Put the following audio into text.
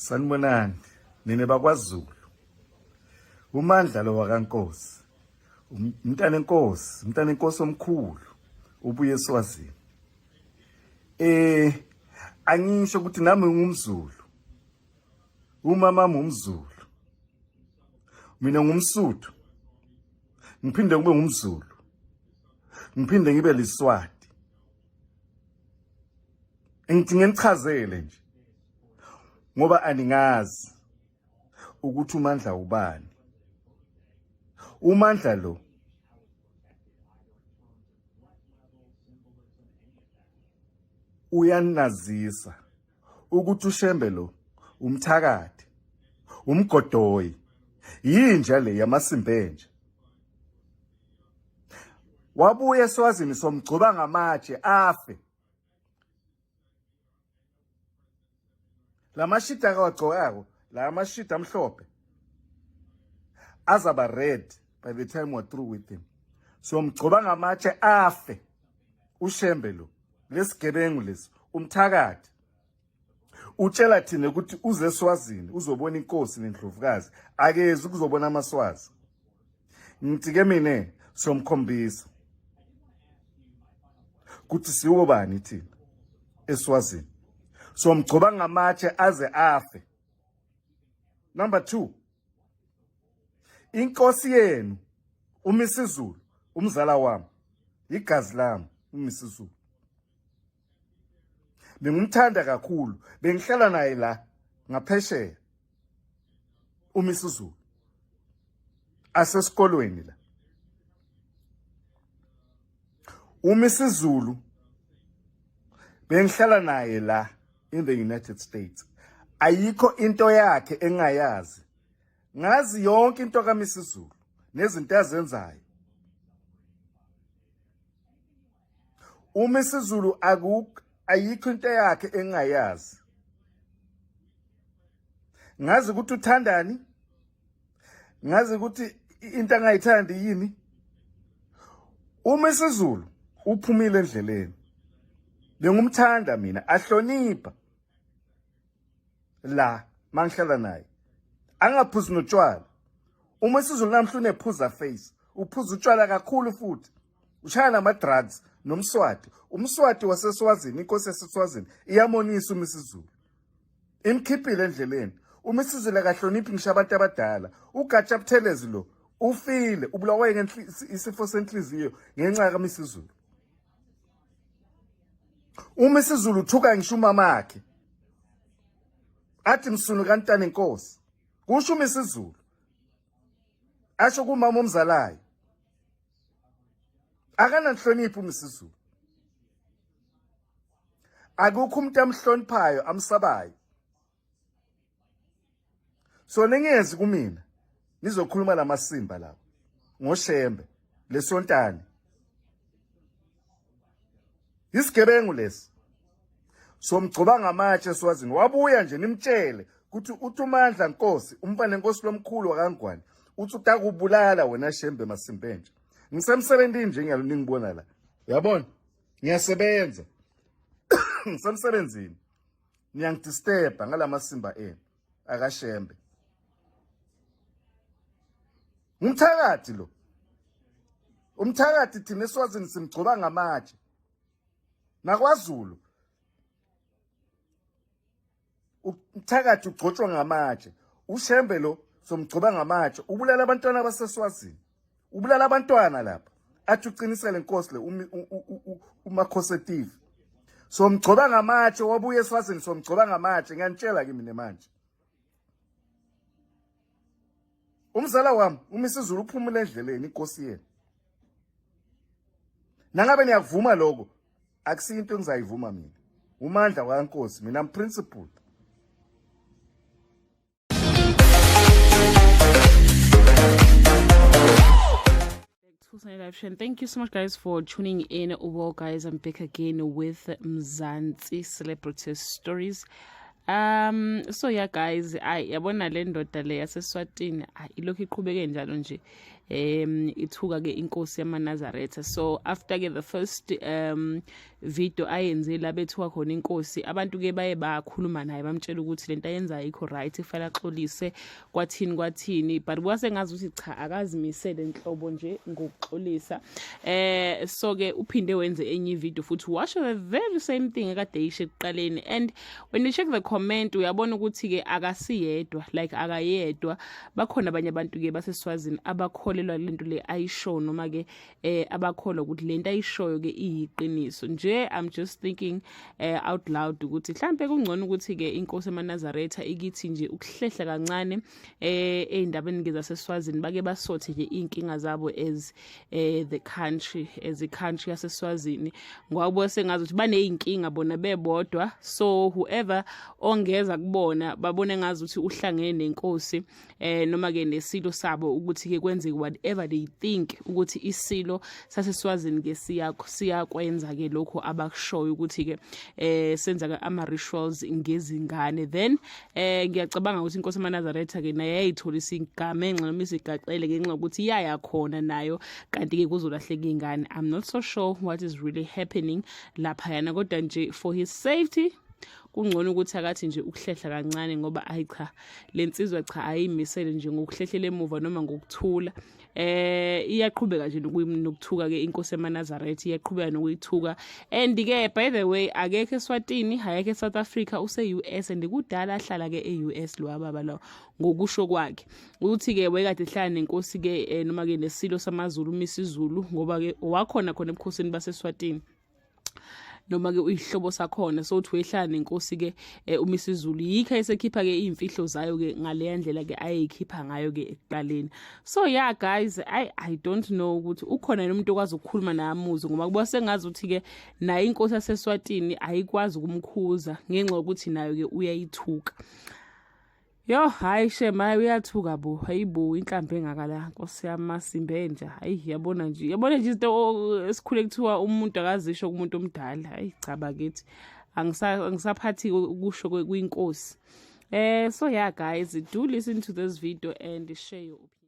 Sanibonani nina bakwaZulu. UMandla lo wakaNkosi. Umntana enkosi, umntana enkosi omkhulu ubuye eSwazini. Eh angisho ukuthi nami ngumZulu. Umama umZulu. Mina ngumSuthu. Ngiphinde kube ngumZulu. Ngiphinde ngibe liSwati. Ngithi ngenichazele nje ngoba aningazi ukuthi uMandla ubani. UMandla lo uyanazisa ukuthi uShembe lo umthakathi, umgodoyi, yinja le yamasimbenja. Wabuya eSwazini somgcoba ngamatshe afe. Lamashidi akawagcokako la amashidi amhlophe azaba red by the time we're through with him. Siyomgcoba ngamatshe afe uShembe lo, lesigebengu lesi, umthakathi. Utshela thina ukuthi uze eSwazini uzobona inkosi nendlovukazi, akezi ukuzobona amaSwazi. Ngithi ke mina siyomkhombisa ukuthi siwobani thina eSwazini. Somgcoba ngamatshe aze afe. Number 2, inkosi yenu uMisizulu, umzala wami, igazi lami uMisizulu. Bengimthanda kakhulu, bengihlala naye la ngaphesheya uMisizulu asesikolweni la. UMisizulu bengihlala naye la in the United States. Ayikho into yakhe engayazi. Ngazi yonke into kaMisizulu nezinto azenzayo. UMisizulu ayikho into yakhe engayazi. Ngazi ukuthi uthandani, ngazi ukuthi into angayithandi yini. UMisizulu uphumile endleleni. Bengumthanda mina, ahlonipha la mangihlala naye, angaphuzi notshwala. UMisizulu namhla unephuza face, uphuza utshwala kakhulu futhi ushaya nama-drugs noMswati. UMswati waseSwazini, inkosi yaseSwazini iyamonisa uMisizulu, imkhiphile endleleni. UMisizulu akahloniphi ngisho abantu abadala. UGatsha Buthelezi lo ufile, ubulawa isifo senhliziyo ngenxa kaMisizulu. UMisizulu uthuka ngisho umamakhe, athi msunu kantana inkosi, kusho uMisizulu, asho kumama omzalayo. Akananhlonipho uMisizulu, akukho umuntu amhloniphayo amsabayo. So ningezi kumina nizokhuluma lamasimba lawo ngoShembe lesontane, isigebengu lesi. Somgcoba ngamatshe eSwazini. Wabuya nje nimtshele ukuthi uthi uMandla Nkosi, umfana enkosi lomkhulu wakaNgwane, uthi utakubulala wena Shembe Masimbenje. Ngisemsebenzini nje ngiyalo ningibona la, uyabona ngiyasebenza ngisemsebenzini, niyangidisturba ngalamasimba enu akaShembe. Umthakathi lo, umthakathi thina eSwazini simgcoba ngamatshe. NakwaZulu umthakathi ugcotshwa ngamatshe. UShembe lo somgcoba ngamatshe, ubulala abantwana baseSwazini, ubulala abantwana lapha. Athi uqinisele inkosi le uMakhosetive, somgcoba ngamatshe. Wabuya eSwazini somgcoba ngamatshe. Ngiyanitshela ke mina manje, umzala wami uMisizulu uphumule endleleni, inkosi yenu. Nangabe niyakuvuma lokho, akusiyo into engizayivuma mina. UMandla waNkosi, mina I'm principled. Thank you so much, guys, for tuning in. Well, guys, I'm back again with Mzansi Celebrity Stories. So yeah, guys, ay yabona le ndoda le yaseSwatini, ay ilokhu iqhubeke njalo nje. Ithuka ke inkosi yamaNazaretha. So after ke the first video ayenze la bethuka khona inkosi, abantu ke baye bakhuluma naye, bamtshela ukuthi lento ayenzayo ayikho right, kufanele axolise, kwathini kwathini, but kwase ngazi ukuthi cha, akazimisele nhlobo nje ngokuxolisa. So ke uphinde wenze enye video futhi, washo the very same thing ekade isho ekuqaleni. And when you check the comment, uyabona ukuthi ke akasiyedwa, like akayedwa, bakhona abanye abantu ke baseSwazini abakholelwa lento le ayisho, noma ke abakholwa ukuthi lento ayishoyo ke iyiqiniso nje. I'm just thinking out loud ukuthi mhlambe kungcono ukuthi ke inkosi emaNazaretha ikithi nje ukuhlehla kancane ey'ndabeni ke zaseSwazini, bake basothe nje iy'nkinga zabo as the country, as a country yaseSwazini, ngoba sengazi ukuthi baney'nkinga bona bebodwa. So whoever ongeza kubona babone ngazi ukuthi uhlangene nenkosi noma ke nesilo sabo, ukuthi ke kwenzeke whatever they think ukuthi isilo saseSwazini ke siyakwenza ke lokho abakushoyo ukuthi ke senza ke ama rituals ngezingane. Then ngiyacabanga ukuthi inkosi amaNazaretha ke naye yayitholisa igama noma isigacele ngenxa yokuthi iyaya khona nayo, kanti ke kuzolahleka ingane. I'm not so sure what is really happening laphayana, kodwa nje for his safety kungcono ukuthi akathi nje ukuhlehla kancane, ngoba ayi cha, lensizwa cha, ayimisele nje ngokuhlehlela emuva noma ngokuthula. Iyaqhubeka nje nokuthuka ke inkosi emaNazaretha, iyaqhubeka nokuyithuka. And ke by the way, akekho eSwatini, akekho eSouth Africa, use-US, and kudala ahlala ke e-US lo baba lo. Ngokusho kwakhe uthi ke wayekade ehlala nenkosi ke noma ke nesilo samaZulu uMisizulu, ngoba ke wakhona khona ebukhosini baseSwatini, noma ke uyihlobo sakhona. So uthi wehlala nenkosi ke uMisizulu, yikho esekhipha ke imfihlo zayo ke ngaleya ndlela ke ayeyikhipha ngayo ke ekuqaleni. So yeah guys, I don't know ukuthi ukhona umuntu okwazi ukukhuluma naye amuzwe, ngoba kuba sengazi ukuthi ke naye inkosi yaseSwatini ayikwazi ukumkhuza ngenxa yokuthi nayo ke uyayithuka. Yo, hayi shem, hayi uyathuka bo, hayibo, inhlambi engaka la, nkosi yami, masimbe nje. Hayi, yabona nje, yabona nje izinto esikhule kuthiwa umuntu akazisho kumuntu omdala. Hayi cha bakithi, angisaphathi ukusho kwinkosi. So yeah guys, do listen to this video and share your opinion.